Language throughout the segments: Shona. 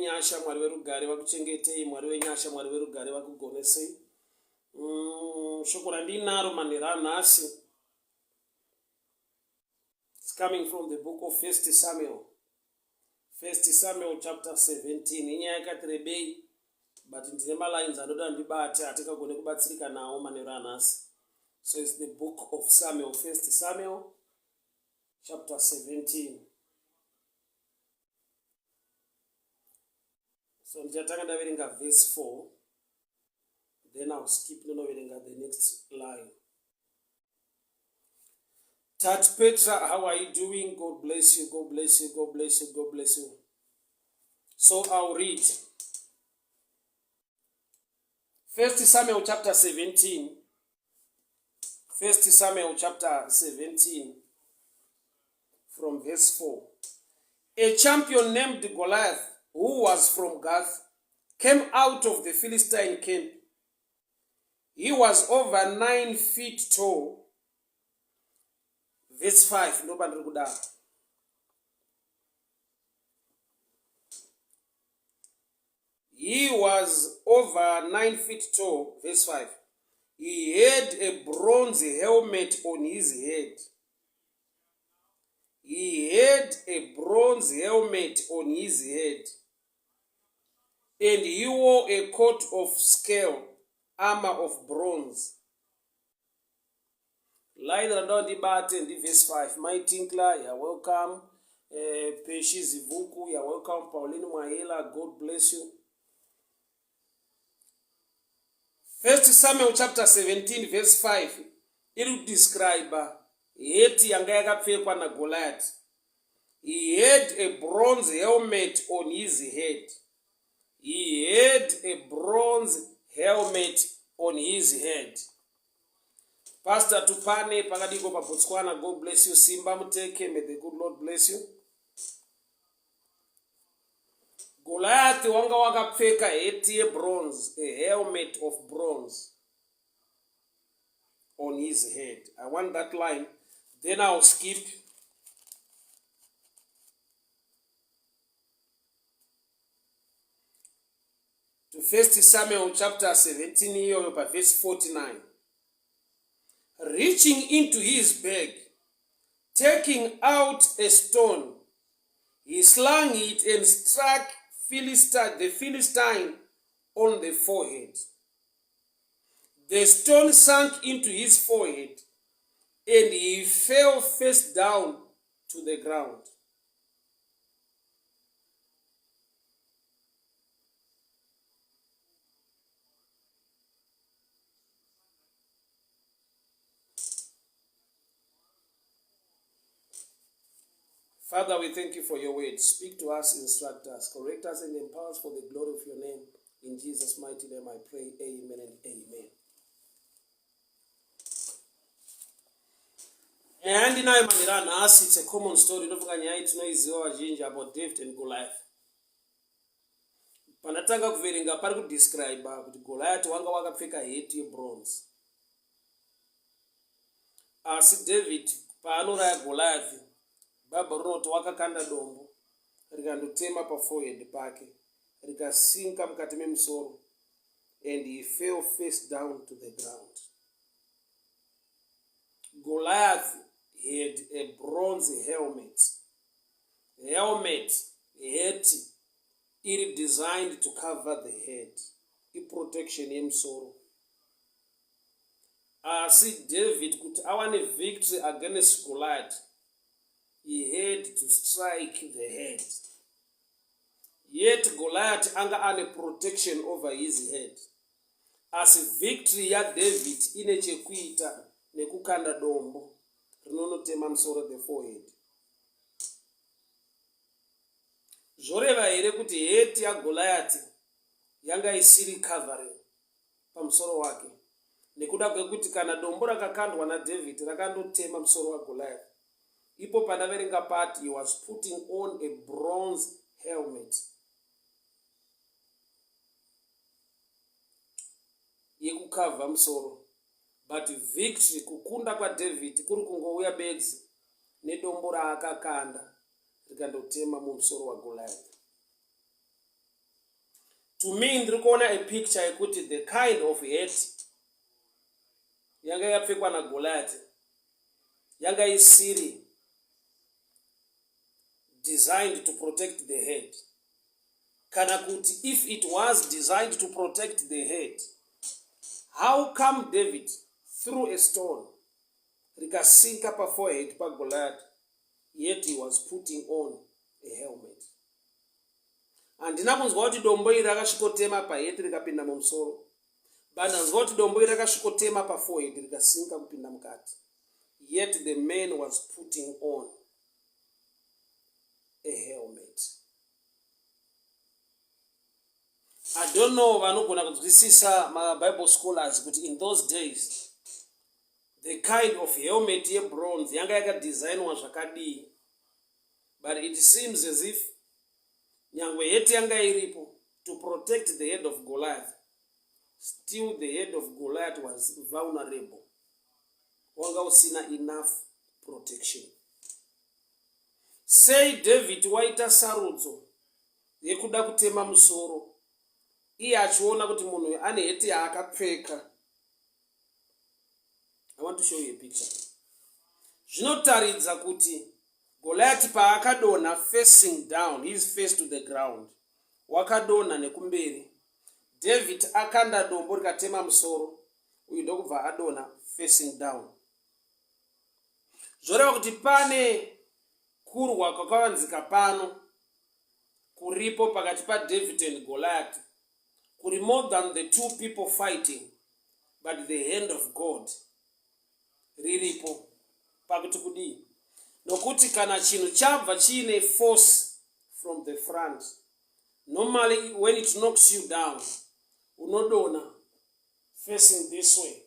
wenyasha, Mwari werugare vakuchengetei, Mwari wenyasha, Mwari werugare vakugonesei. Mm, shoko randinaro manheru anhasi It's coming from the book of First Samuel. First Samuel chapter 17. Inyaya yakati rebei but ndine malines anoda ndibate atingagone kubatsirika nawo manheru anhasi. So it's the book of Samuel, First Samuel chapter 17. So ndichatanga ndaverenga verse 4 then I'll skip ndonoverenga the next line. Tat Petra, how are you doing? God bless you, God bless you, God bless you, God bless you. So I'll read. First Samuel chapter 17. First Samuel chapter 17 from verse 4. A champion named Goliath, who was from Gath, came out of the Philistine camp. He was over 9 feet tall. Verse 5 ndopandiri kudaro. He was over 9 feet tall, verse 5. He had a bronze helmet on his head. He had a bronze helmet on his head. And he wore a coat of scale armor of bronze. Line randava ndibate ndivhesi 5. Mai Tinkler, you're welcome. Eh, Peshi Zivuku, you're welcome. Pauline Mwahila, God bless you. First Samuel chapter 17 verse 5 iri kudescribe heti yanga yakapfekwa naGoliath. He had a bronze helmet on his head. He had a bronze helmet on his head. Pastor Tupane pakadiko paBotswana, God bless you. Simba Muteke, may the good Lord bless you. Goliath wanga wakapfeka heti yebronze, a helmet of bronze on his head. I want that line. Then I'll skip. To First Samuel chapter 17 iyoyo paverse 49. Reaching into his bag, taking out a stone, he slung it and struck Philistine, the Philistine on the forehead. The stone sank into his forehead and he fell face down to the ground. Father, we thank you for your word. Speak to us, instruct us, correct us, and empower us for the glory of your name. In Jesus' mighty name I pray. Amen and amen. Nyaya yandinayo manhero anhasi, it's a common story, inofunga nyaya iyi tinoiziva vazhinji about David and Goliath. Pandatanga kuverenga pari kudescribe kuti Goliath wanga wakapfeka heti yebronze. Asi David paanouraya Goliath, Bible rinoti wakakanda dombo rikandotema paforehead pake rikasinka mukati memusoro and he fell face down to the ground. Goliath had a bronze helmet. Helmet, heti, iri designed to cover the head. Iprotection yemusoro. Asi David kuti awane victory against Goliath, he had to strike the head. Yet Goliath anga ane protection over his head. Asi victory yaDavid ine chekuita nekukanda dombo rinonotema musoro the forehead. Zvoreva here kuti heti yaGoliath yanga isiri covering pamusoro wake nekuda kwekuti kana dombo rakakandwa naDavid rakandotema musoro waGoliath? Ipo pandaverenga pati he was putting on a bronze helmet. Yekukavha musoro but victory kukunda kwaDavid kuri kungouya bedzi nedombo raakakanda rikandotema mumusoro waGoliath. To me, ndiri kuona a picture yekuti the kind of hat yanga yapfekwa naGoliath yanga isiri designed to protect the head, kana kuti if it was designed to protect the head, how come David threw a stone rikasinka paforehead paGoliath, yet he was putting on a helmet? Handina kunzwa kuti dombo iri rakasvikotema pahat rikapinda mumusoro, but ndanzwa kuti dombo iri rakasvikotema paforehead rikasinka kupinda mukati, yet the man was putting on a helmet. I don't know vanogona kunzwisisa maBible scholars kuti in those days the kind of helmet yebronze yanga yakadesignwa zvakadii, but it seems as if nyangwe hat yanga iripo to protect the head of Goliath, still the head of Goliath was vulnerable, wanga usina enough protection. Sei David waita sarudzo yekuda kutema musoro iye achiona kuti munhu uyu ane hat yaakapfeka? I want to show you a picture. Zvinotaridza kuti Goliath paakadonha facing down, his face to the ground, wakadonha nekumberi. David akanda dombo rikatema musoro uyu, ndokubva adonha facing down. Zvoreva kuti pane kurwa kwakavanzika pano kuripo pakati paDavid and Goliath, kuri more than the two people fighting, but the hand of God riripo. Pakuti kudii? Nokuti kana chinhu chabva chiine force from the front, normally when it knocks you down, unodona facing this way.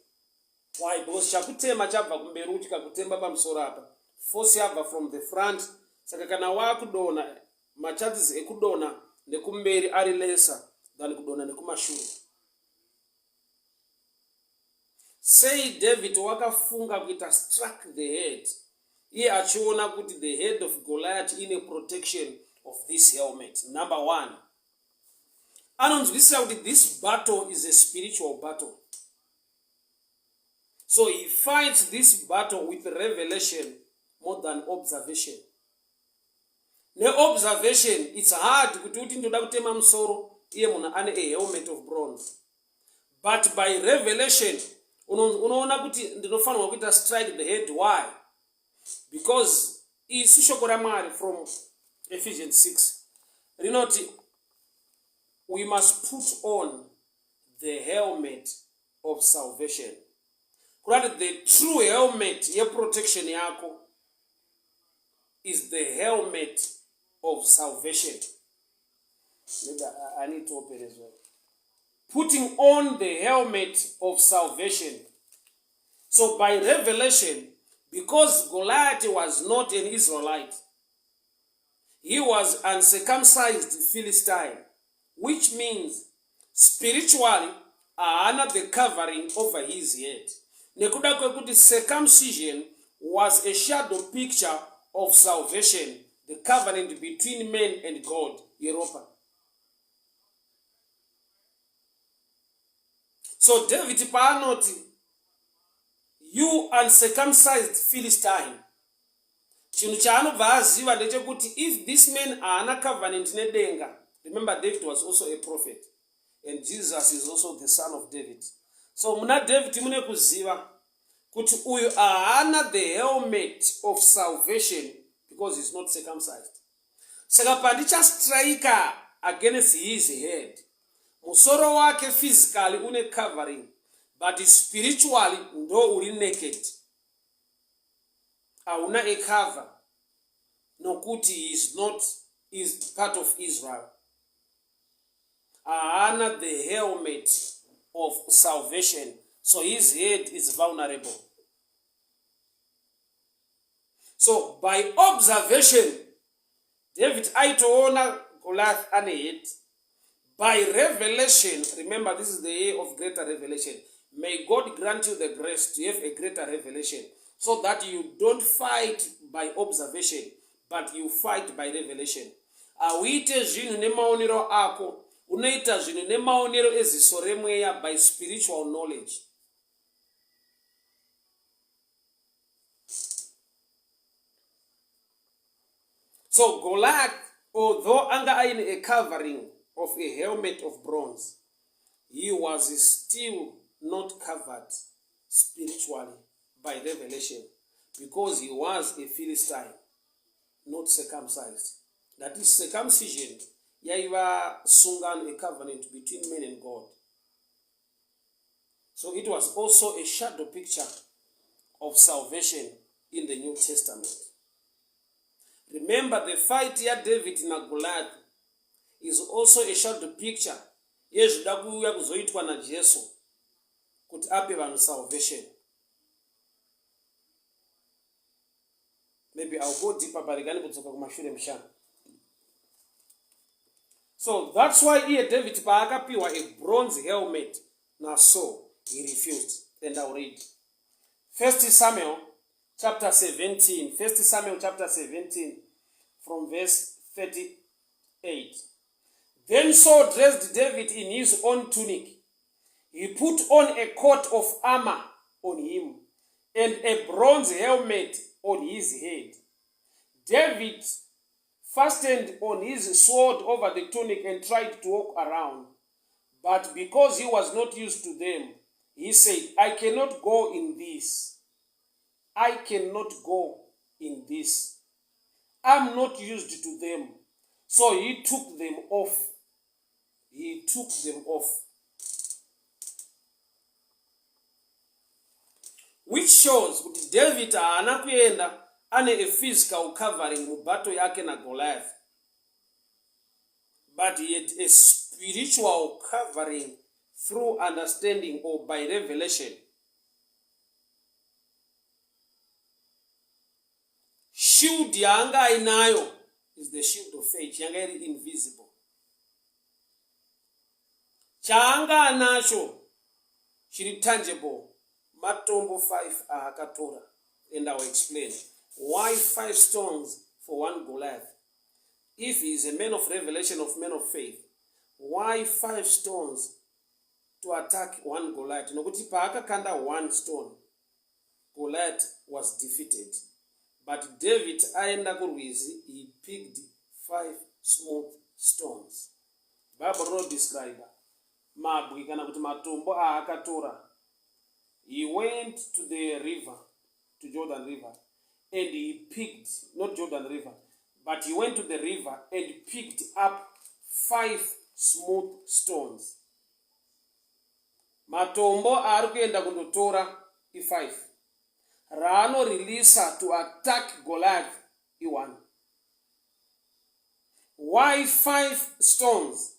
Why? Because chakutema chabva kumberi, chikakutemba pamusoro apa, force yabva from the front. Saka kana waakudona, machances ekudona nekumberi ari lesser than kudona nekumashure. Sei David wakafunga kuita struck the head iye achiona kuti the head of Goliath ine protection of this helmet? Number one, anonzwisisa kuti this battle is a spiritual battle, so he fights this battle with revelation more than observation. Neobservation, it's hard kuti uti ndoda kutema musoro iye munhu ane a helmet of bronze, but by revelation unoona kuti ndinofanirwa kuita strike the head. Why? Because isu shoko raMwari from Ephesians 6 rinoti we must put on the helmet of salvation, kurati the true helmet yeprotection yako is the helmet of salvation. Maybe I need to open as well. Putting on the helmet of salvation. So by revelation, because Goliath was not an Israelite, he was uncircumcised Philistine, which means spiritually haana the covering over his head, nekuda kwekuti circumcision was a shadow picture of salvation, the covenant between man and God yeropa. So David paanoti, "You uncircumcised Philistine," chinhu chaanobva aziva ndechekuti if this man haana covenant nedenga. Remember, David was also a prophet and Jesus is also the son of David. So muna David mune kuziva kuti uyu haana the helmet of salvation because he's not circumcised. Saka pandichastrika against his head, musoro wake physically une covering, but spiritually ndo uri naked, hauna a cover, nokuti he is not is part of Israel, haana the helmet of salvation, so his head is vulnerable. So by observation, David aitoona Goliath ane hat. By revelation, remember, this is the year of greater revelation. May God grant you the grace to have a greater revelation so that you don't fight by observation, but you fight by revelation. Hauite zvinhu nemaonero ako. Unoita zvinhu nemaonero eziso remweya by spiritual knowledge. So Goliath, although anga aine a covering of a helmet of bronze, he was still not covered spiritually by revelation because he was a Philistine, not circumcised. That is circumcision yaiva sungano, a covenant between man and God. So it was also a shadow picture of salvation in the New Testament. Remember the fight yaDavid naGoliath is also a shadow picture yezvida kuuya kuzoitwa naJesu kuti ape vanhu salvation. Maybe I'll go deeper but regani kudzoka kumashure mushana. So that's why iye David paakapiwa a bronze helmet naSaul, he refused. And I'll read. First Samuel chapter 17. First Samuel chapter 17 from verse 38. Then Saul dressed David in his own tunic. He put on a coat of armor on him and a bronze helmet on his head. David fastened on his sword over the tunic and tried to walk around. But because he was not used to them, he said, I cannot go in this. I cannot go in this. I'm not used to them. So he took them off. He took them off. Which shows kuti David haana kuenda ane a physical covering mubato yake naGoliath. But he had a spiritual covering through understanding or by revelation. Shield yaanga ainayo is the shield of faith, yanga iri invisible. Chaanga anacho chiri tangible matombo 5 aakatora, and I will explain why 5 stones for one Goliath. If he is a man of revelation, of man of faith, why 5 stones to attack one Goliath? Nokuti paakakanda one stone, Goliath was defeated. But David aenda kurwizi, he picked 5 smooth stones. Bible rinodescribe mabwe kana kuti matombo aakatora. He went to the river, to Jordan River, and he picked, not Jordan River, but he went to the river and picked up 5 smooth stones. Matombo aari kuenda kundotora i5. Raanoreleasa to attack Goliath i1. Why 5 stones?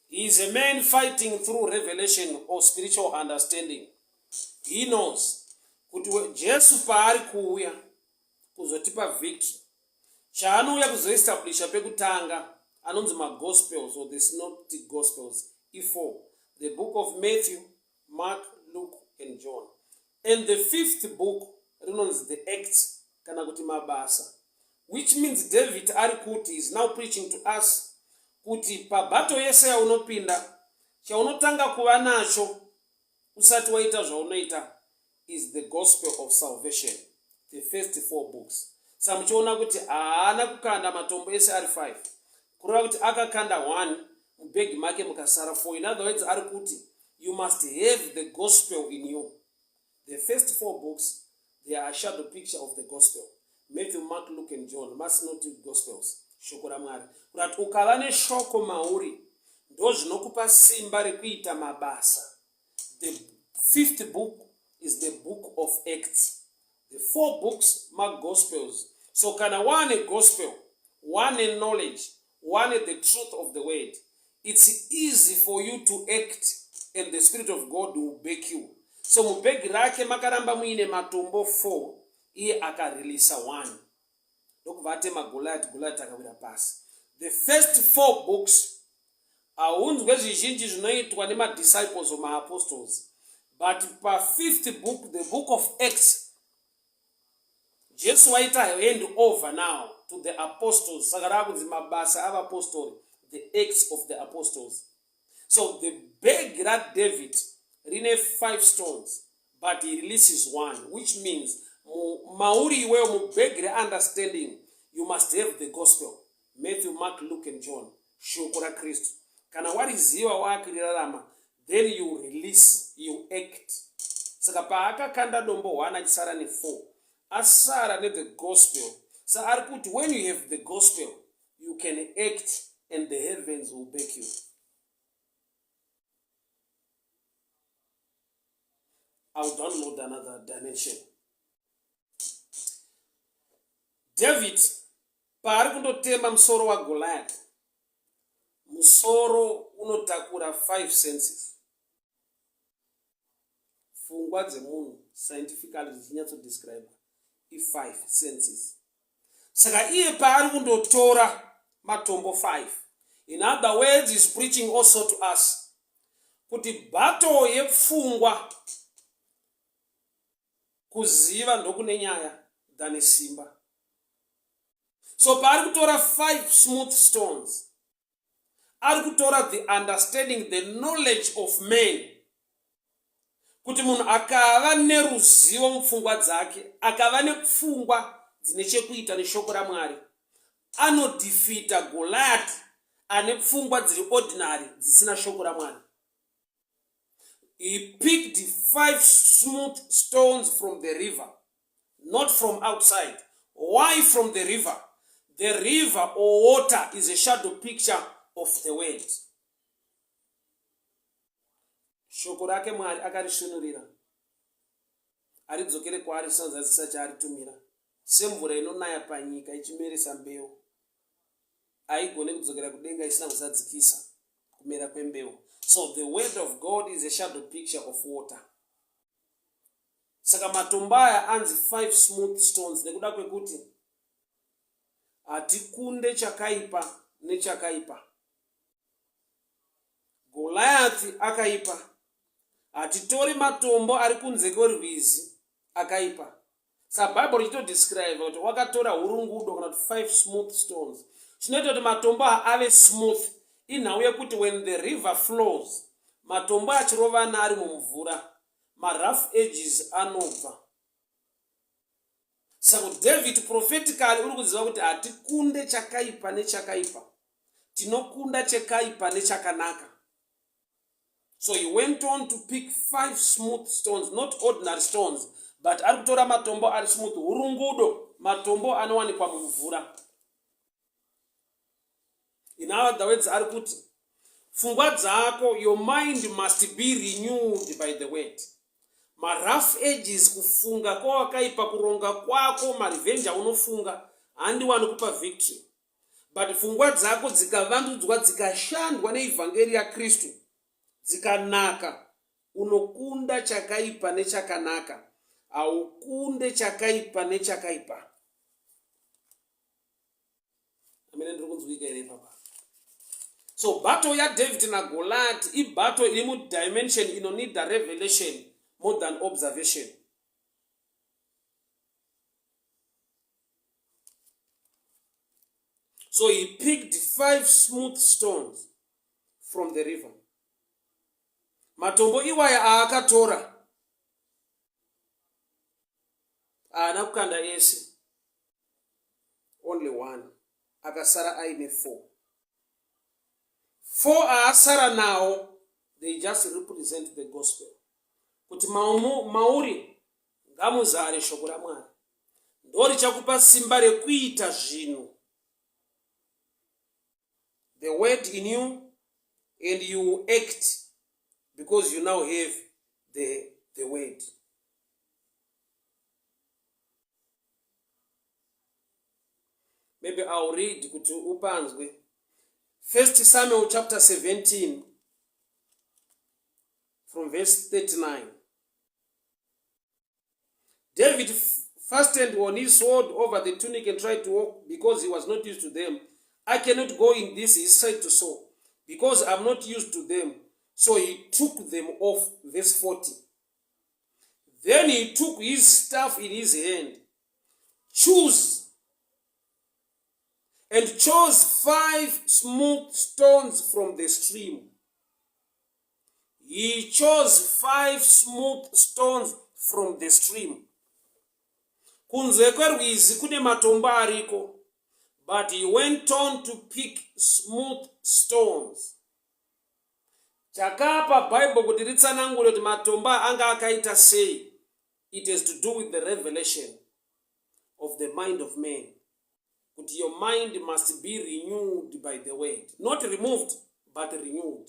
He is a man fighting through revelation or spiritual understanding. He knows kuti Jesu paari kuuya kuzotipa victory, chaanouya kuzoestablisha pekutanga anonzi magospels or the synoptic gospels i4, the book of Matthew, Mark, Luke and John. And the 5th book rinonzi the Acts kana kuti mabasa, which means David ari kuti is now preaching to us kuti pabato yese yaunopinda, chaunotanga kuva nacho usati waita zvaunoita is the gospel of salvation, the first 4 books. Saka muchiona kuti haana kukanda matombo ese ari 5, kureva kuti akakanda 1 mubhegi make mukasara 4. In other words, ari kuti you must have the gospel in you. The first 4 books, they are a shadow picture of the gospel. Matthew, Mark, Luke and John, masynoptic gospels, shoko raMwari. Kuti ukava neshoko mauri, ndozvinokupa simba rekuita mabasa. The 5th book is the book of Acts. The 4 books mark gospels. So kana wane gospel, wane knowledge, wane the truth of the word, it's easy for you to act and the Spirit of God will back you. So mubhegi rake makaramba muine matombo 4, iye akareleasa 1. Ndokubva atema Goliath, Goliath akawira pasi. The first 4 books haunzwe zvizhinji zvinoitwa nemadisciples or maapostles, but pa5th book, the book of Acts, Jesu waita hand over now to the apostles. Saka raakunzi mabasa avapostori, the Acts of the Apostles. So the bag raDavid rine 5 stones but he releases one which means mauri iwewo mubhegi reunderstanding you must have the gospel Matthew, Mark, Luke and John shoko raKristu. Kana wariziva waakurirarama then you release, you act. Saka paakakanda dombo 1 achisara ne4 asara nethe gospel. Sa ari kuti when you have the gospel you can act and the heavens will back you. I'll download another dimension. David paari kundotema musoro waGoliath, musoro unotakura 5 senses. Pfungwa dzemunhu scientifically dzichinyatsodescribe i5 senses. Saka iye paari kundotora matombo 5. In other words, he's preaching also to us kuti battle yepfungwa kuziva ndokune nyaya than simba. So paari kutora 5 smooth stones, ari kutora the understanding, the knowledge of man, kuti munhu akava neruzivo mupfungwa dzake, akava nepfungwa dzine chekuita neshoko raMwari, anodefeata Goliath ane pfungwa dziri ordinary dzisina shoko raMwari. He picked 5 smooth stones from the river, not from outside. Why from the river? The river or water is a shadow picture of the word. Shoko rake Mwari akarisvinurira, aridzokere kwaari risanzadzisa chaaritumira, semvura inonaya panyika ichimeresa mbeu, haigone kudzokera kudenga isina kuzadzikisa kumera kwembeu. So the word of God is a shadow picture of water. Saka matombo aya anzi 5 smooth stones nekuda kwekuti hatikunde chakaipa nechakaipa. Goliath akaipa. Hatitori matombo ari kunze kwerwizi akaipa. Saka Bible richitodescribe kuti wakatora hurungudo kana kuti 5 smooth stones. Chinoita kuti matombo aya ave smooth inhau yekuti when the river flows, matombo achirovana ari mumvura, marough edges anobva. Saka David prophetically uri kuziva kuti hatikunde chakaipa nechakaipa, tinokunda chekaipa nechakanaka. So he went on to pick 5 smooth stones, not ordinary stones, but ari kutora matombo ari smooth, hurungudo, matombo anowanikwa mumvura. In other words, ari kuti pfungwa dzako, your mind must be renewed by the word. Marough edges, kufunga kwawakaipa, kuronga kwako, marevenge aunofunga, handiwani kupa victory. But pfungwa dzako dzikavandudzwa, dzikashandwa neivhangeri yaKristu, dzikanaka, unokunda chakaipa nechakanaka. Haukunde chakaipa nechakaipa. Amene ndiri kunzwika here ipapa? So battle yaDavid naGoliath ibattle iri mudimension inonida revelation more than observation. So he picked 5 smooth stones from the river. Matombo iwaya aakatora haana kukanda ese, only one, akasara aine 4. 4 aasara nawo, they just represent the gospel. Kuti mauri ngamuzare shoko raMwari, ndorichakupa simba rekuita zvinhu. The word in you and you will act because you now have the word. Maybe I'll read kuti upanzwe. 1 Samuel chapter 17 from verse 39. David fastened on his sword over the tunic and tried to walk because he was not used to them. I cannot go in this, he said to Saul, because I'm not used to them. So he took them off. Verse 40. Then he took his staff in his hand. Choose. And chose five smooth stones from the stream. He chose five smooth stones from the stream. Kunze kwerwizi kune matombo ariko, but he went on to pick smooth stones. Chakapa Bible kuti ritsanangure kuti matombo anga akaita sei, it has to do with the revelation of the mind of man. Kuti your mind must be renewed by the word. Not removed, but renewed.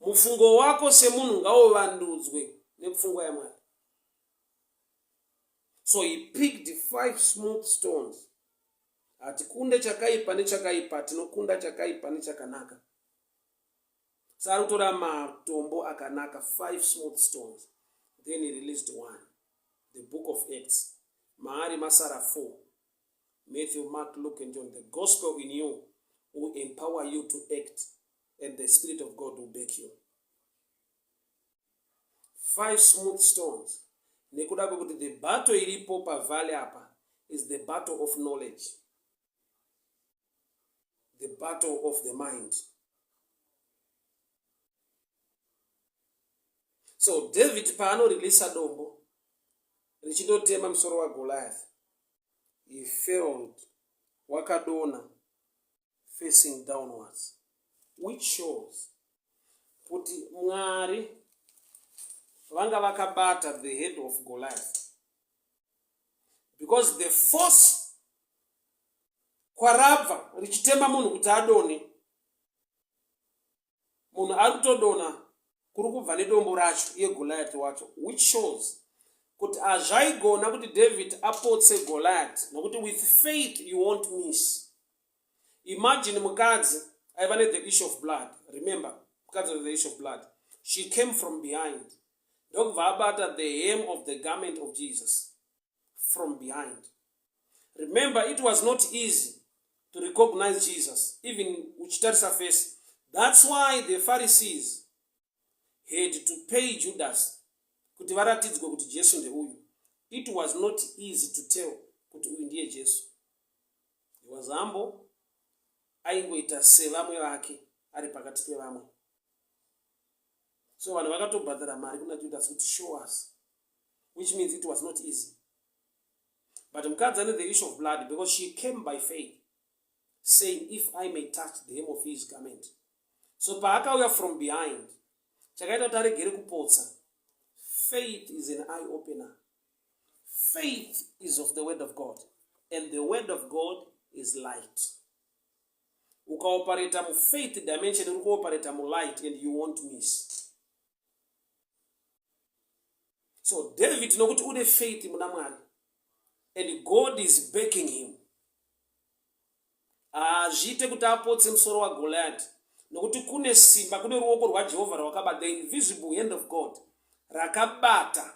Mufungo wako semunhu ngauvandudzwe nepfungwa yaMwari. So he picked five smooth stones. Hatikunde chakaipa nechakaipa, tinokunda chakaipa nechakanaka. Saka ari kutora matombo akanaka, five smooth stones. Then he released one. The book of Acts. Maari masara four. Matthew, Mark, Luke and John. The gospel in you will empower you to act and the Spirit of God will back you. Five smooth stones. Nekuda kwekuti the battle iripo pavalley apa is the battle of knowledge. The battle of the mind. So David paanoreleasa dombo richindotema musoro waGoliath, he failed, wakadona facing downwards, which shows kuti Mwari vanga vakabata the head of Goliath, because the force kwarabva richitema munhu kuti adone, munhu ari kutodona kuri kubva nedombo racho iye Goliath wacho, which shows kuti hazvaigona kuti David apotse Goliath, nokuti with faith you won't miss. Imagine mukadzi aiva nethe issue of blood. Remember, mukadzi with the issue of blood, she came from behind ndokubva abata the hem of the garment of Jesus from behind. Remember, it was not easy to recognize Jesus, even uchitarisa face. That's why the Pharisees had to pay Judas kuti varatidzwe kuti Jesu ndeuyu. It was not easy to tell kuti uyu ndiye Jesu. He was humble, aingoita sevamwe vake ari pakati pevamwe. So vanhu vakatobhadhara mari kuna Judas kuti show us, which means it was not easy. But mukadzi ane the issue of blood, because she came by faith, saying, if I may touch the hem of his garment. So paakauya from behind, chakaita kuti aregere kupotsa. Faith is an eye opener. Faith is of the word of God, and the word of God is light. Ukaoperata mufaith dimension, uri kuoperata mulight and you won't miss. So David, nokuti une faith muna Mwari and God is backing him, hazviite kuti apotse musoro waGoliath, nokuti kune simba, kune ruoko rwaJehovha rwakabata, the invisible hand of God rakabata,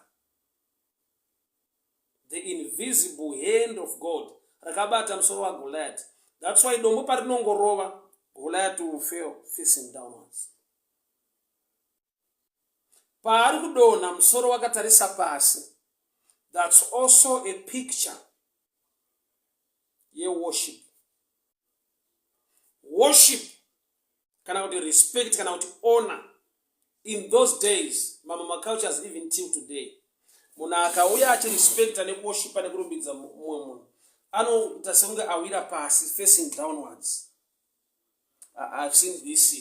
the invisible hand of God rakabata musoro waGoliath. That's why dombo parinongorova, Goliath will fail facing downwards. Paari kudonha musoro wakatarisa pasi, that's also a picture yeworship. Worship kana kuti respect kana kuti honor, in those days, mamwe macultures, even till today, munhu akauya achirespecta nekuworshipa nekurumbidza mumwe munhu, anoita sekunge awira pasi facing downwards. I've seen this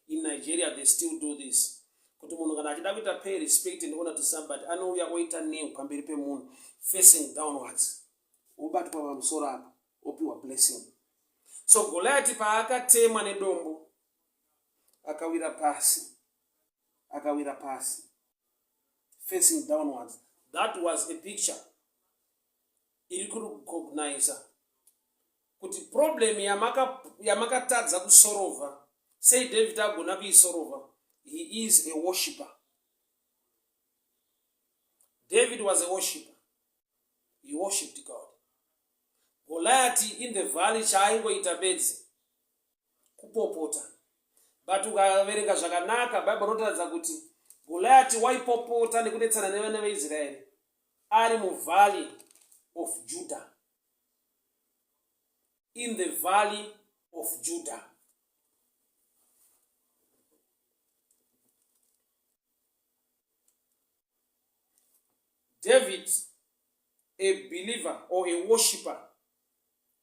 in Nigeria, they still do this, kuti munhu kana achida kuita pay respect and honor to somebody, anouya oita kneel pamberi pemunhu facing downwards, obatwa pamusoro apa, opiwa blessing. So Goliati paakatemwa nedombo akawira pasi, akawira pasi facing downwards. That was a picture iri kurecogniza kuti problem yamakatadza kusolva, sei David agona kuisolva? He is a worshipper. David was a worshipper. He worshipped God. Goliath in the valley chaaingoita bedzi kupopota, but ukaverenga zvakanaka Bhaibheri rinotaridza kuti Goliath waipopota nekunetsana nevana veIsraeri ari muvalley of Judah. in the valley of Judah. David, a believer or a worshipper,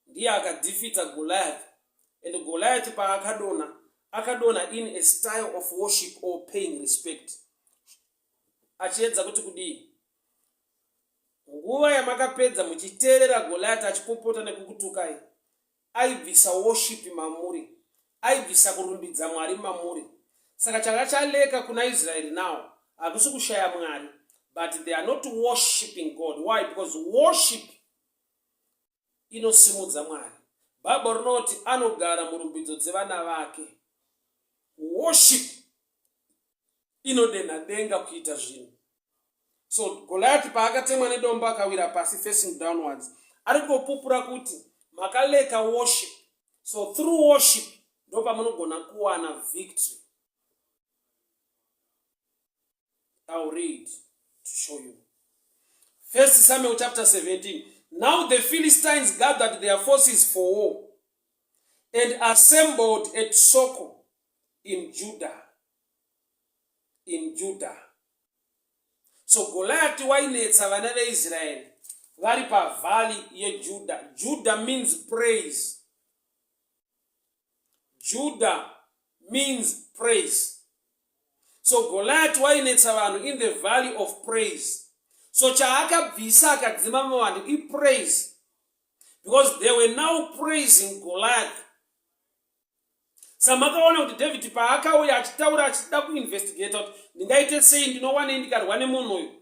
ndiye akadefeata Goliath. And Goliath paakadonha, akadonha in a style of worship or paying respect. Achiedza kuti kudii? Nguva yamakapedza muchiteerera Goliath achipopota nekukutukai, aibvisa worship mamuri, aibvisa kurumbidza Mwari mamuri. Saka changa chaleka kuna Israeri now hakusi kushaya Mwari, but they are not worshiping God. Why? Because worship inosimudza Mwari. Bible rinoti anogara murumbidzo dzevana vake. Worship inodenha denga kuita zvinhu. So Goliath paakatemwa nedombo akawira pasi facing downwards, ari kutopupura kuti makaleka worship. So through worship ndopamunogona kuwana victory. I'll read to show you. First Samuel chapter 17. Now the Philistines gathered their forces for war and assembled at Soko in Judah. In Judah. So Goliath wainetsa vana veIsraeri vari pavalley yeJudah. Judah means praise. Judah means praise. So Goliath wainetsa vanhu in the valley of praise. So chaakabvisa akadzima muvanhu ipraise because they were now praising Goliath. Samakaona kuti David paakauya achitaura achida kuinvestigata kuti ndingaite sei ndinowanei ndikarwa nemunhu uyu.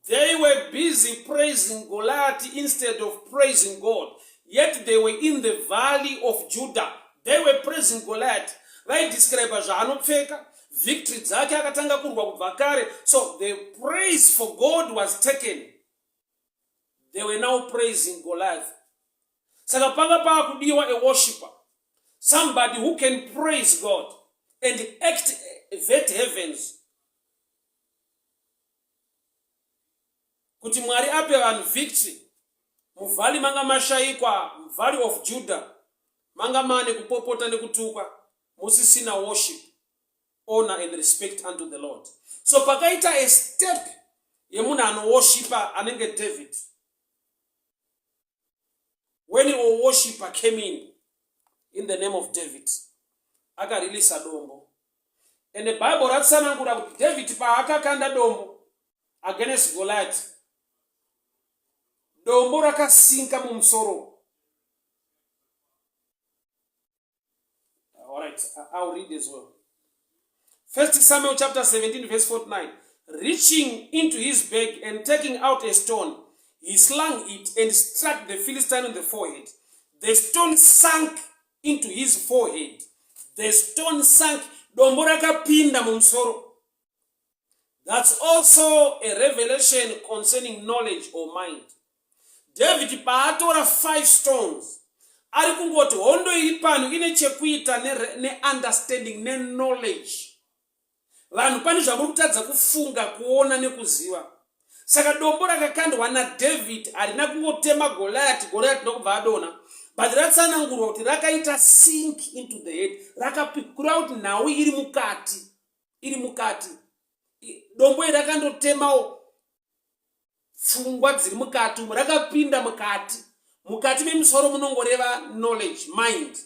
They were busy praising Goliath instead of praising God. Yet they were in the valley of Judah. They were praising Goliath. Vaidescribe zvaanopfeka, victory dzake akatanga kurwa kubva kare. So the praise for God was taken. They were now praising Goliath. Saka panga paakudiwa a worshipper. Somebody who can praise God and activate heavens kuti Mwari ape vanhu victory. Muvalley manga mashaikwa, muvalley of Judah manga mane kupopota nekutukwa, musisina worship, honor and respect unto the Lord. So pakaita a step yemunhu anoworshipa anenge David. When a worshipper came in, in the name of David, akareleasa dombo. And the Bible ratsanangura kuti David paakakanda dombo against Goliath, dombo rakasinka mumusoro. All right, I'll read as well. First Samuel chapter 17 verse 49. Reaching into his bag and taking out a stone, he slung it and struck the Philistine on the forehead. The stone sank into his forehead. The stone sank. Dombo rakapinda mumusoro. That's also a revelation concerning knowledge or mind. David paatora 5 stones ari kungoti hondo iri pano ine chekuita neunderstanding ne neknowledge. Vanhu pane zvamuri kutadza kufunga, kuona nekuziva. Saka dombo rakakandwa naDavid harina kungotema Goliath, Goliath ndokubva adonha, but ratsanangurwa kuti rakaita sink into the head, rakakureva kuti nhau iri mukati. iri mukati dombo iri rakandotemawo pfungwa dziri mukati umu rakapinda mukati mukati memusoro munongoreva knowledge mind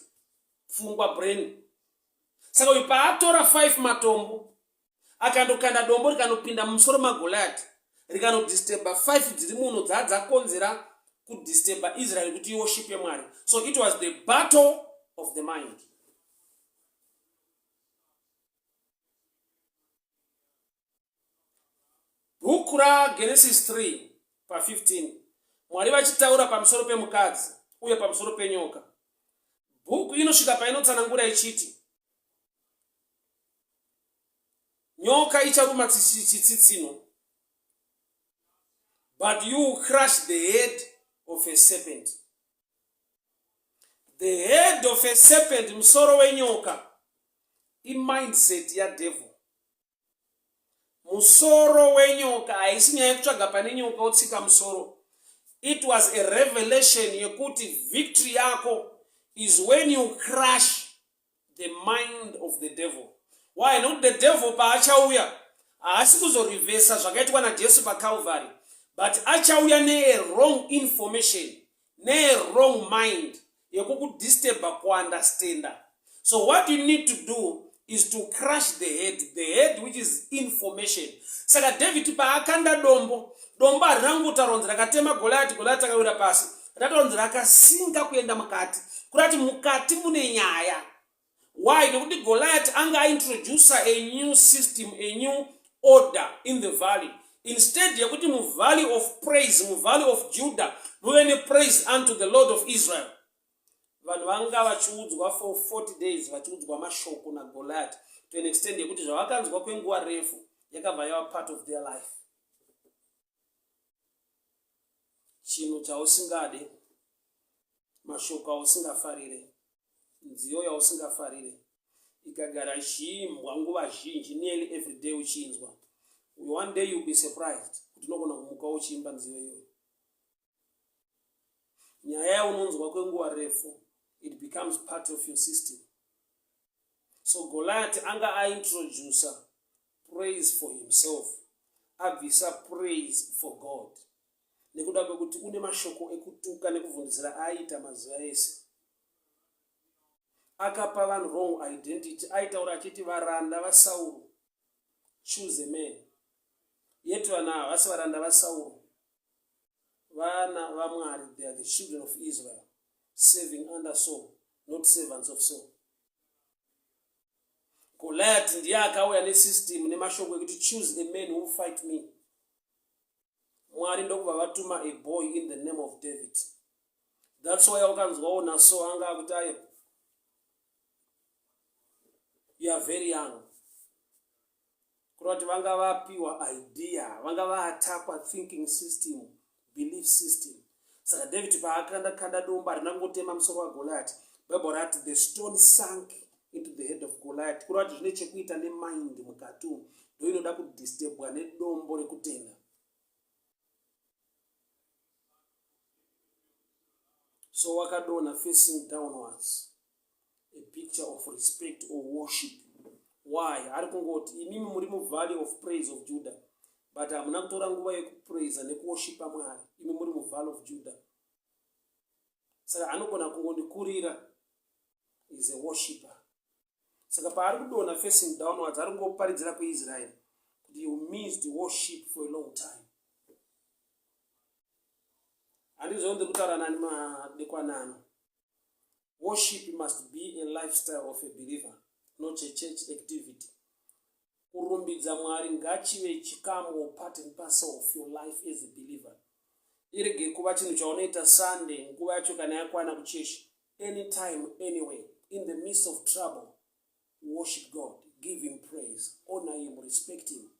pfungwa brain saka uyu paatora 5 matombo akandokanda dombo rikanopinda mumusoro magoliati rikanodisturba 5 dziri muno dzaa dzakonzera kudisturba israeri kuti iwoshipe mwari so it was the battle of the mind Bhuku raGenesis 3 pa15 Mwari vachitaura pamusoro pemukadzi uye pamusoro penyoka. Bhuku inosvika painotsanangura ichiti nyoka icharuma chitsitsino but you crush the head of a serpent. The head of a serpent, musoro wenyoka, imindset yadevil. Musoro wenyoka haisi nyaya yekutsvaga pane nyoka wotsika musoro. It was a revelation yekuti victory yako is when you crush the mind of the devil. Why? Nokuti the devil paachauya haasi kuzorivhesa zvakaitwa naJesu paCalvary, but achauya newrong information, newrong mind yekukudisturba kuunderstanda. So what you need to do is to crush the head, the head which is information. Saka David paakanda dombo, dombo harina kungotaura rakatema Goliath, Goliath akawira pasi. Rataura rakasinga kuenda mukati. Kurati mukati mune nyaya. Why? Nekuti Goliath anga aintroducer a new system, a new order in the valley. Instead yekuti muvalley of praise, muvalley of Judah, muve nepraise unto the Lord of Israel. Vanhu vanga vachiudzwa for 40 days vachiudzwa mashoko naGoliath to an extent yekuti zvavakanzwa kwenguva refu yakabva yava part of their life. Chinhu chausingade, mashoko ausingafarire, nziyo yausingafarire ikagara ichiimbwa nguva zhinji nearly every day uchiinzwa, one day you'll be surprised kuti unogona kumuka uchiimba nziyo iyoyo. Nyaya yaunonzwa kwenguva refu, it becomes part of your system. So Goliath anga aintroducer praise for himself, abvisa praise for God nekuda kwekuti une mashoko ekutuka nekuvhundutsira aaita mazuva ese. Akapa vanhu wrong identity, aitaura achiti varanda vaSauro, choose a man. Yet vanhu ava havasi varanda vaSauro, vana vaMwari, they are the children of Israel serving under Saul, not servants of Saul. Goliath ndiye akauya nesystem nemashoko ekuti choose a man who fight me. Mwari ndokubva vatuma a boy in the name of David. That's why ukanzwawo naSaul anga akuti ayo you are very young. Kureva kuti vanga vapiwa idea, vanga vaatakwa thinking system, belief system. Saka David paakanda kanda dombo harina kungotema musoro waGoliath. Bible rati the stone sunk into the head of Goliath. Kureva kuti zvine chekuita nemind mukati umu ndoinoda kudisturbwa nedombo rekutenda. So wakadonha facing downwards. A picture of respect or worship. Why? Ari kungoti imimi muri muvalley of praise of Judah, but hamuna kutora nguva yekupraisa nekuworshipa Mwari. Imi muri muvalley of Judah. Saka anogona kungondikurira is a worshipper. Saka paari kudonha facing downwards, ari kungoparidzira kuIsrael kuti you missed worship for a long time. Handizvo ndiri kutaura nani madekwanano. Worship must be a lifestyle of a believer, not a church activity. Kurumbidza Mwari ngachive chikamu or part and parcel of your life as a believer. Irege kuva chinhu chaunoita Sunday, nguva yacho kana yakwana kuchechi, anytime, anywhere, in the midst of trouble, worship God, give him praise, honor him, respect him.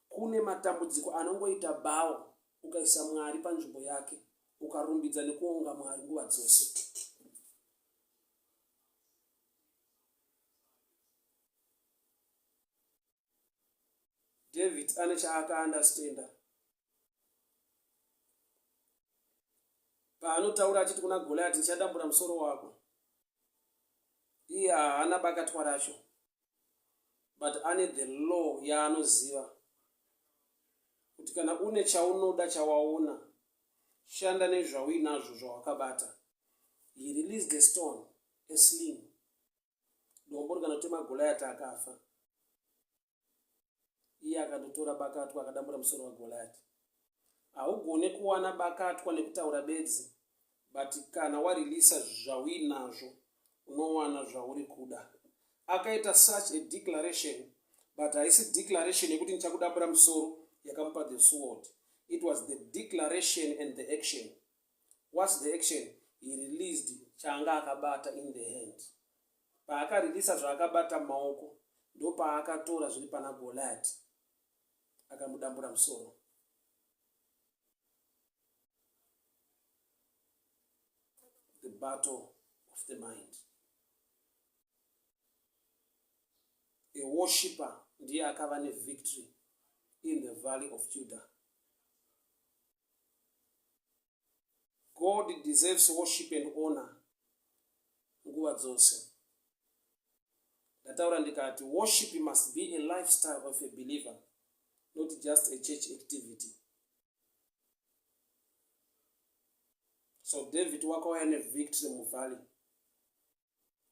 Kune matambudziko anongoita bhawa ukaisa Mwari panzvimbo yake, ukarumbidza nekuonga Mwari nguva dzose. David ane chaakaandastenda paanotaura achiti kuna Goliati, ndichadambura musoro wako. Iye haana bakatwa racho but ane the law yaanoziva kuti kana une chaunoda chawaona shanda nezvauinazvo zvawakabata. He released a stone, a sling, dombo rikanotema Goliati akafa. Iye akandotora bakatwa akadambura musoro waGoliati. Haugone kuwana bakatwa nekutaura bedzi but kana warilisa zvauinazvo unowana zvauri kuda. Akaita such a declaration but haisi declaration yekuti ndichakudambura musoro yakamupa the sword. It was the declaration and the action. What's the action? He released chaanga akabata in the hand. Paakarilisa zvaakabata mumaoko ndopaakatora zviri pana Goliath akamudambura musoro. The battle of the mind. A worshipper ndiye akava nevictory in the valley of Judah. God deserves worship and honor. Nguva dzose ndataura ndikati worship must be a lifestyle of a believer, not just a church activity. So David wakauya nevictory muvalley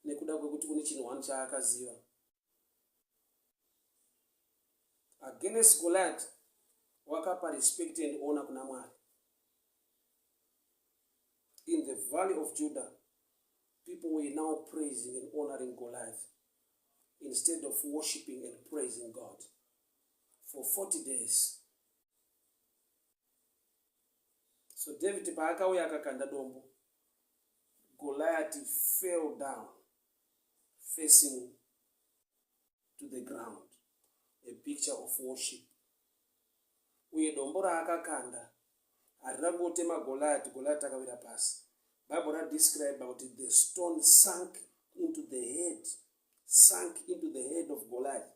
nekuda kwekuti kune chinhu one chaakaziva. Against Goliath wakapa respect and honor kuna Mwari. In the valley of Judah, people were now praising and honoring Goliath instead of worshiping and praising God for 40 days. So David paakauya akakanda dombo, Goliath fell down facing to the ground, a picture of worship. Uye dombo raakakanda harina kungotema Goliath, Goliath akawira pasi. Bible radescribe kuti the stone sunk into the head, sunk into the head of Goliath.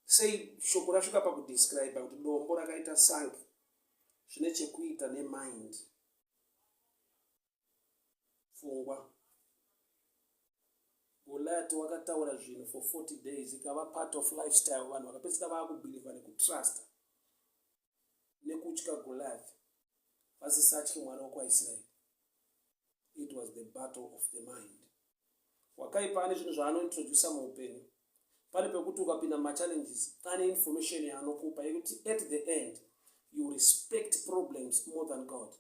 Sei shoko rasvika pakudescribe kuti dombo rakaita sunk? Zvine chekuita nemind. Pfungwa. Goliath wakataura zvinhu for 40 days ikava part of lifestyle vanhu vakapedzisira vaakubhilivha nekutrusta nekutya Goliath vasisatye Mwari wokwaIsraeri. It was the battle of the mind. Wakaipa ane zvinhu zvaanointrodusa muupenyu. Pane pekuti ukapinda mumachallenges ane information yaanokupa yekuti at the end you respect problems more than God.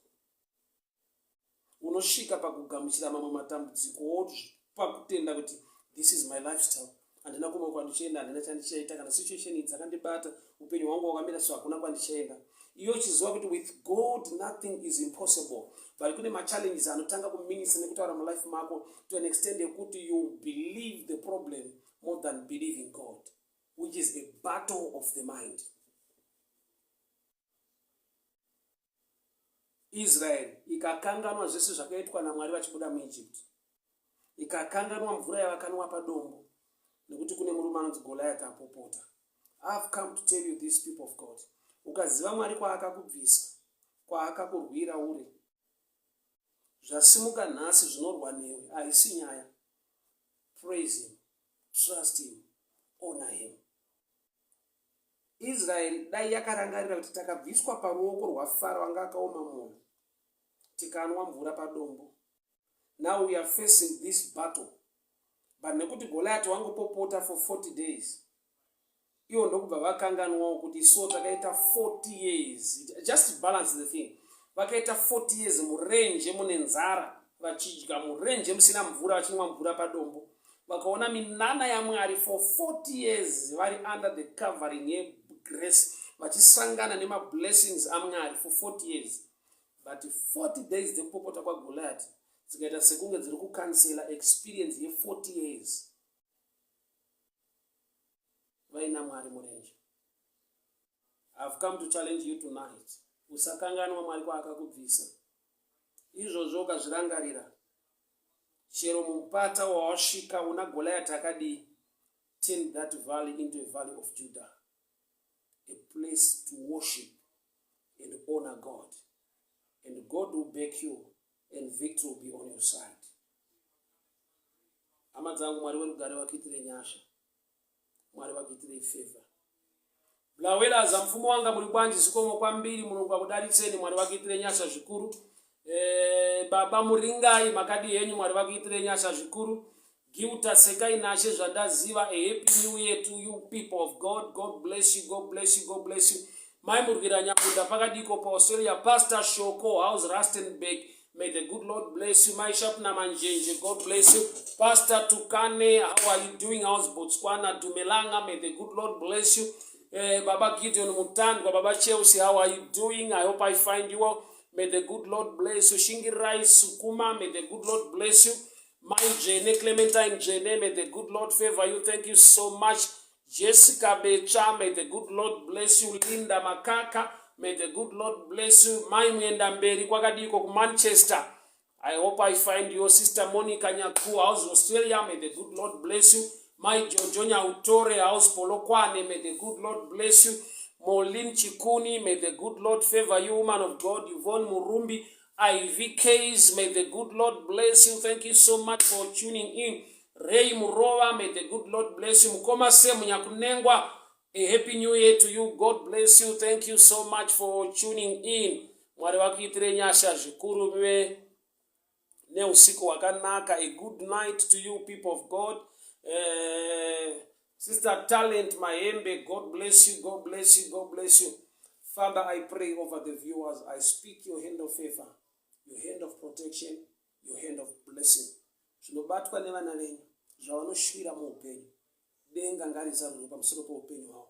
Unosvika pakugamuchira mamwe matambudziko wozvipa kutenda kuti this is my lifestyle, handina kumwe kwandichaenda, handina chandichaita, kana situation idzi dzakandibata, upenyu hwangu hwakamira so hakuna kwandichaenda. Iyo uchiziva kuti with God nothing is impossible, but kune machallenges anotanga kuminisa nekutaura mulife mako to an extent yekuti you believe the problem more than believing God, which is a battle of the mind. Israeri ikakanganwa zvese zvakaitwa naMwari vachibuda muEgypt, ikakanganwa mvura yavakanwa padombo, nekuti kune murume anonzi Goliath apopota. I've come to tell you this, people of God, ukaziva Mwari kwaakakubvisa, kwaakakurwira uri, zvasimuka nhasi zvinorwa newe, haisi nyaya. Praise him, trust him, honor him. Israeri dai yakarangarira kuti takabviswa paruoko rwaFaro anga akaoma mwoyo, tikanwa mvura padombo. Now we are facing this battle. But nekuti Goliath wangopopota for 40 days, ivo ndokubva vakanganwawo kuti so takaita 40 years. Just balance the thing. Vakaita 40 years murenje mune nzara, vachidya murenje musina mvura, vachinwa mvura padombo. Vakaona minana yaMwari for 40 years vari under the covering yegrace, vachisangana nemablessings aMwari for 40 years. But 40 days dzekupopota kwaGoliath dzikaita sekunge dziri kukansela experience ye40 years vaina Mwari murenje. I've come to challenge you tonight. Usakanganwa Mwari kwaakakubvisa. Izvozvo ukazvirangarira, chero mupata wawasvika una Goliath akadii, turn that valley into a valley of Judah, a place to worship and honor God, and God will back you and victory will be on your side. Hama dzangu, Mwari werugare vakuitire nyasha, Mwari vakuitirei favor. Blawelaza mfumo wanga muri bwanji zikomo kwambiri Mulungu akudaritseni Mwari vakuitire nyasha zvikuru. Baba Muringai makadi henyu Mwari vakuitire nyasha zvikuru. Giuta Sekai Nashe zvandaziva a happy new year to you people of God. God bless you, God bless you, God bless you. Mai Murwira Nyakunda pakadiko pa Australia. Pastor Shoko House Rustenburg, may the good Lord bless you. Mai Shapna Manjenje, God bless you. Pastor Tukane, how are you doing? How's Botswana? Dumelanga, may the good Lord bless you. Baba Gideon Mutandwa, Baba Chelsea, how are you doing? I hope I find you well. May the good Lord bless you. Shingirai Sukuma, may the good Lord bless you. Mai Jene, Clementine Jene, may the good Lord favor you. Thank you so much. Jessica Becha, may the good Lord bless you. Linda Makaka, may the good Lord bless you. Mai Mwenda Mberi, kwakadiko ku Manchester. I hope I find your sister Monica Nyaku, house Australia, may the good Lord bless you. Mai Jojo Nyautore, house Polokwane, may the good Lord bless you. Molin Chikuni, may the good Lord favor you, woman of God. Yvonne Murumbi, Ivy Case, may the good Lord bless you. Thank you so much for tuning in. Ray Murova, may the good Lord bless you. Mukoma Semu Nyakunengwa, a happy new year to you. God bless you. Thank you so much for tuning in. Mwari vakuitire nyasha zvikuru, muve neusiku hwakanaka. A good night to you, people of God. Sister Talent Mahembe, God bless you, God bless you, God bless you. Father, I pray over the viewers. I speak your hand of favor, your hand of protection, your hand of blessing. Zvinobatwa nevana venyu, zvavanoshuvira muupenyu, denga ngarizarurwe pamusoro peupenyu hwavo.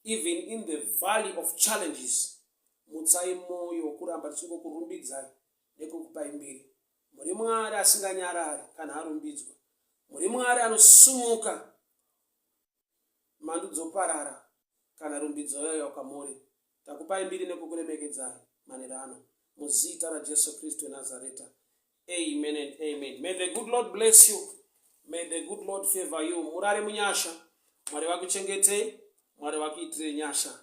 Even in the valley of challenges, mutsai mwoyo wokuramba tichingokurumbidzai nekukupai mbiri. Muri Mwari asinganyarari kana arumbidzwa. Muri Mwari anosumuka mhandu dzoparara kana rumbidzo yayo kwamuri. Takupai mbiri nekukuremekedzai manheru ano muzita raJesu Kristu weNazareta. Amen and amen. May the good Lord bless you. May the good Lord favor you. Murare munyasha. Mwari vakuchengetei, Mwari vakuitirei nyasha.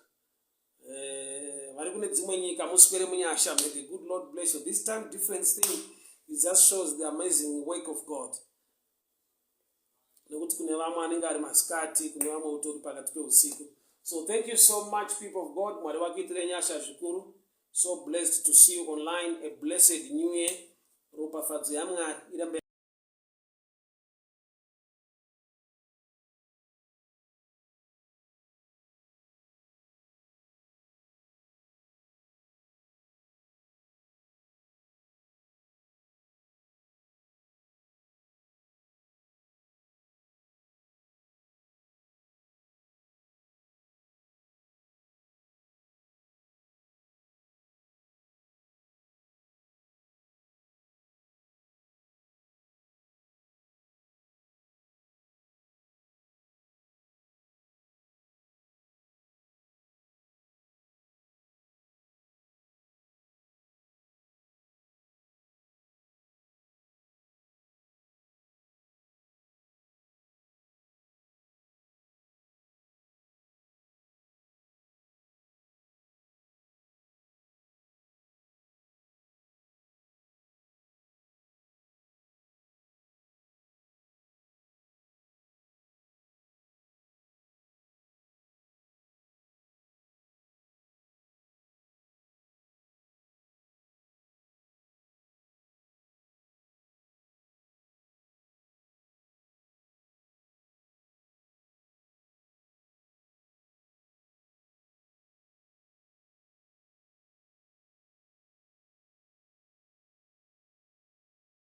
Vari kune dzimwe nyika, muswere munyasha. May the good Lord bless you. This time difference thing, it just shows the amazing work of God, nekuti kune vamwe anenge ari masikati, kune vamwe utori pakati peusiku. So thank you so much, people of God. Mwari vakuitire nyasha zvikuru. So blessed to see you online. A blessed new year. Ropafadzo yaMwari irambe.